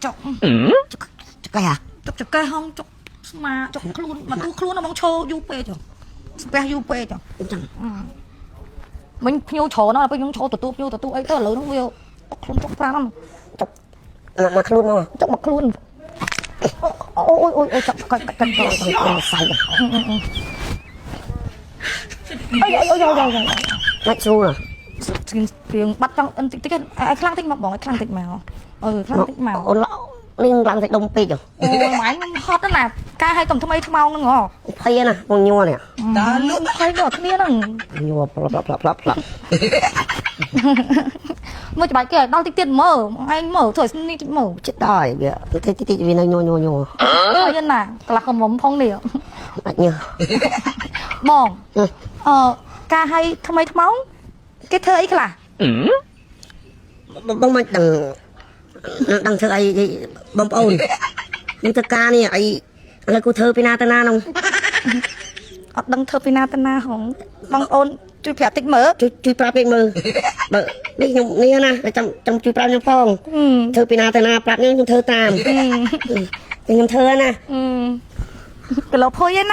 ចុក ចកែហ่ะ ចុកចកេះហងចុកស្មាចុកខ្លួនមកទូខ្លួនបងឈោយូរពេកចុះស្ពះយូរពេកចុះ អញ្ចឹង មិញភ្ញៀវច្រើនណាស់ពេលខ្ញុំឈោទទួលភ្ញៀវទទួលអីទៅឥឡូវហ្នឹងវាចុកខ្លួនចុកប្រាំហ្នឹង ចុកមកខ្លួនមក ចុកមកខ្លួនអូយអូយអូយចុកកាច់កាច់កាច់ សៃ អីអីអូយអូយអូយ មិនស្រួល ស្ទៀងបាត់ចង់តិចតិចឲ្យខ្លាំងតិចមកបងឲ្យខ្លាំងតិចមកអឺខ្លាំងតិចមក អូននេះឡើងតែដុំពេក អូយម៉ែហត់ណាស់ការឲ្យកុំថ្មីថ្មោងហ្នឹងហ៎ ភ័យណាបងញ័រនេះ តើលក់ភ័យដល់គ្នាហ្នឹង ញ័រផ្លាប់ផ្លាប់ផ្លាប់ផ្លាប់ មើលច្បាច់គេឲ្យដល់តិចទៀតមើលឯងមើលធ្វើនេះតិចមើល ចិត្តដល់វាតិចតិចវានៅញ័រញ័រញ័រ អើយណាកន្លះកំមុំផងនេះ អត់ញ័រ បងអឺការឲ្យថ្មីថ្មោងគេធ្វើអីខ្លះ បងមិនដឹងដឹងធ្វើអីបងប្អូនខ្ញុំធ្វើការនេះអីឥឡូវគូធ្វើពីណាទៅណានោះ អត់ដឹងធ្វើពីណាទៅណាហងបងអូនជួយប្រាប់តិចមើល ជួយជួយប្រាប់គេមើលបើនេះខ្ញុំនេះណាចាំចាំជួយប្រាប់ខ្ញុំផងធ្វើពីណាទៅណាប្រាប់ខ្ញុំខ្ញុំធ្វើតាមខ្ញុំធ្វើណា គីឡូភុយឯណា